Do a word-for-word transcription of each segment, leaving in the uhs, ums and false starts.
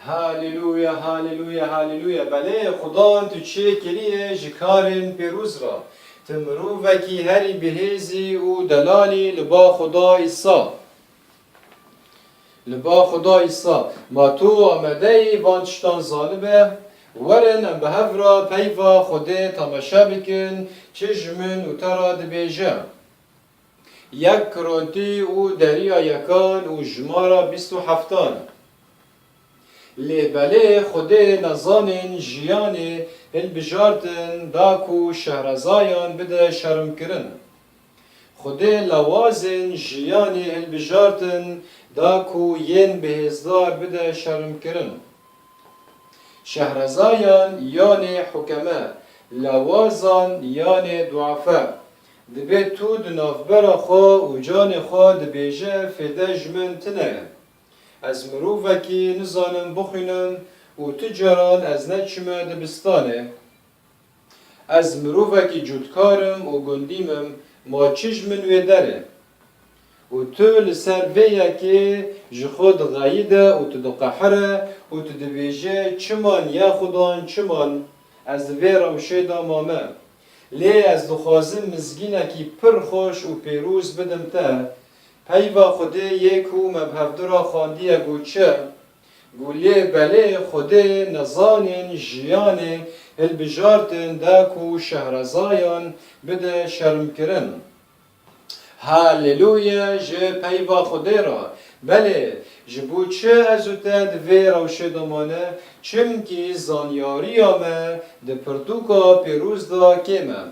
Haleluya, haleluya, haleluya. Belê, Xudan tu çê kiriye ji karên pêroz re. Tu mirovekî herî bihêzî û delalî li ba Xuda Îsa. Li ba Xuda Îsa, ma tu amedeyî van tiştan zanibe? Werin em bi hev re peyva Xwedê temaşe bikin, çi ji min û te re dibêje. Yek Korintî û deriya yekan û jimara bîst û heftan. Lê belê Xwedê nezanên jiyanê hilbijartin da ku şehrezayan bide şermkirin. Xwedê lawazên jiyanê hilbijartin da ku yên bihêzdar bide şermkirin. Şehrezayan yanê hukeme, lawazan yanê duafe. Dibê tu di navbera xwe û canê xwe dibêje fêde ji min tune ye. Ez mirovekî nizanim bixwînim û tu caran ez neçime dibistanê. Ez mirovekî cutkar im û gundîm im, ma çi ji min wê derê? Û tu li ser vê yekê ji xwe dixeyide û tu diqehire û tu dibêje, çiman ya Xudan, çiman? Ez di vê rewşê de mame. Lê ez dixwazim mizgînekî pir xweş û pêroz bidim te. Peyva Xwedê yê ku me bi hevdira xwendiye got çi? Got, lê belê Xwedê nezanên jiyanê hilbijartin da ku şehrezayan bide şermkirin. Haleluya ji peyva Xwedê re. Belê, ji bo çi ez û te di vê rewşê de mane? Çimkî zanyariya me di pirtûka pêroz de kêm e.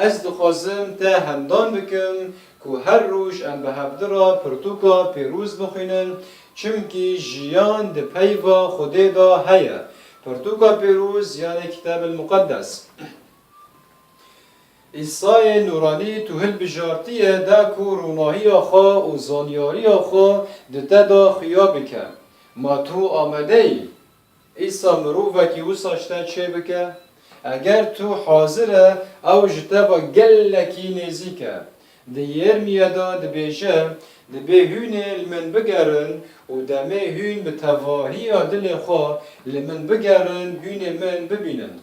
Ez dixwazim te hendan bikim ku her roj em bi hevdira pirtûka pêroz bixwînin, çimkî jiyan di peyva Xwedê de heye. Pirtûka pêroz, yanê Kitab el Muqeddes. Îsayê Nûranî tu hilbijartiye da ku ronahiya xwe û zanyariya xwe di te de xuya bike. Ma tu amade yî? Îsa mirovekî wisa ji te çêbike? Eger tu hazir e, ew ji te ve gelekî nêzîk e. Di Yermîye de dibêje, dibê hûnê li min bigerin û demê hûn bi tevahiya dilê xwe li min bigerin, hûnê min bibînin.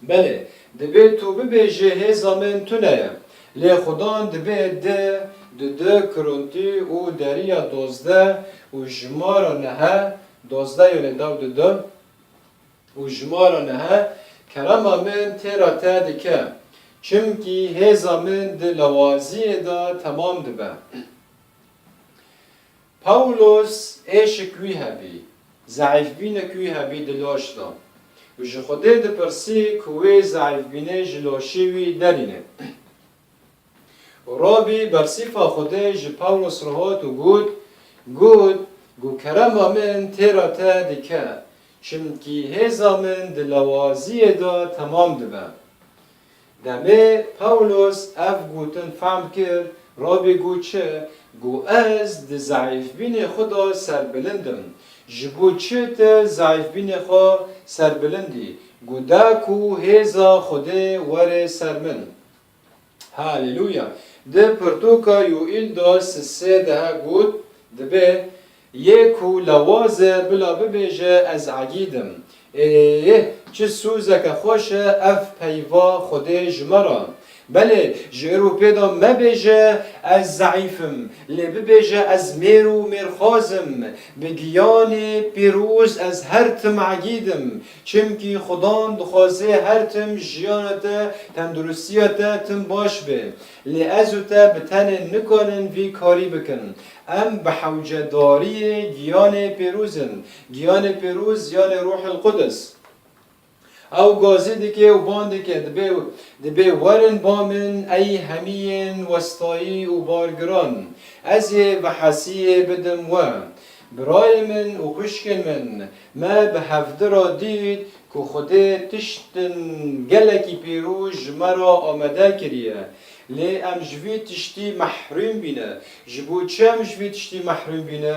Belê, dibê tu bibêjî hêza min tune ye. Lê Xudan dibê di, di du Korintî û deriya dozdeh û jimara nehe, dozdeh yonê daw di du û jimara nehe, kerema min têra te dike. Çimkî hêza min di lawaziyê de temam dibe. Pawlos êşik wî hebî, zeîfbînek wî hebî di laş de û ji Xwedê dipirsî ku wê zeîfbînê ji laşê wî derîne. Û Rabî bersîfa Xwedê ji Pawlos re hat û got, got, Got, kerema min têra te dike, çimkî hêza min di lawaziyê de temam dibe. Demê Pawlos ev gotin fehm kir, Rabî got çi? Got, ez di zeîfbînê xwe de serbilind im. Ji bo çi tu zeîfbînê xwe serbilind î? Got, da ku hêza Xwedê were ser min. Haleluya! Di pirtûka Yoîl de sisê de he got, dibe, Yê ku lawaz e, bila bibêje, ez egîd im. Ê, çi sozeke xweş e ev peyva Xwedê ji me re. Belê, ji îro pê de mebêje, ez zeîf im, lê bibêje, ez mêr û mêrxwaz im. Bi giyanê pîroz ez her tim egîd im. Çimkî Xudan dixwaze her tim jiyana te, tenduristiya te tim baş be. Lê ez û te bi tenê nikarin vî karî bikin. Em bi hewcedariyê giyanê pêroz in. Giyanê pêroz, yanê Ruhil Qudus. Ew gazî dike û ban dike, dibê, dibê, werin ba min, ey hemiyên westayî û bargiran. Ez ê vehesiyê bidim we. Birayê min û xwişkên min, me bi hevdi re dît ku Xwedê tiştin gelekî pîroz ji me re amade kiriye. Lê em ji vî tiştî mehrûm bîne. Ji bo çi em ji vî tiştî mehrûm bîne?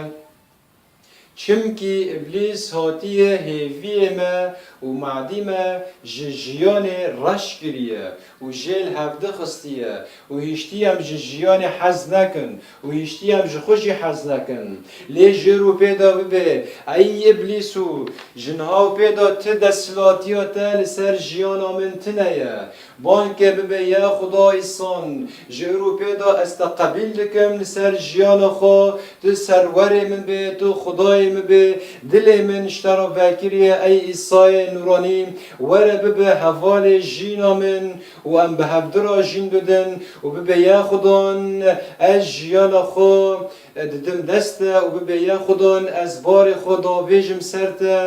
Çimkî Îblîs hatiye hêviyê me û madî me ji jiyanê reş kiriye û jê li hevdi xistiye û hiştî em ji jiyanê hez nekin û hiştî em ji xwe jî hez nekin. Lê ji rûpê de bibe, ey Îblîs û ji niha û pê de ti desthilatiya te li ser jiyana min tune ye. Bang ke bibe ya Xuda îsan, ji rûpê de ez te qebîl dikim li ser jiyana xwe, tu serwerê min bê, tu Xudayê min bê, dilê min ji te re vekiriye, ey Îsayê nûranî, were bibe hevalê jîna min û em bi hevdi re jîn bidin û bibe ya Xudan, ez jiyana xwe didim dest te û bibe ya Xudan, ez barê xwe davêjim ser te,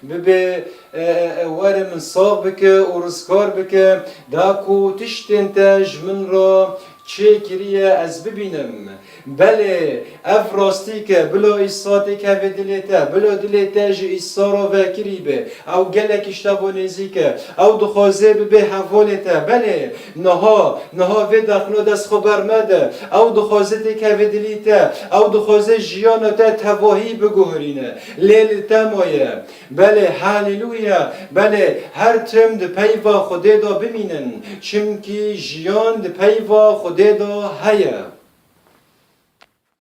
bibe, e, e, e, were min sax bike û rizgar bike, da ku tiştên te ji min re çêkiriye ez bibînim. Belê, ev rastî ke bila Îsa têkeve dilê te, bila dilê te ji Îsa re vekirî be, ew gelek ji te bo nêzîk e, ew dixwaze bibe hevalê te. Belê, niha, niha vê daxilo dest xwe bermede, ew dixwaze têkeve dilî te, ew dixwaze jiyana te tevahî biguherîne. Lê li te maye. Belê, haleluya, belê, her tim di peyva Xwedê de bimînin, çimkî jiyan di peyva Xwedê de heye.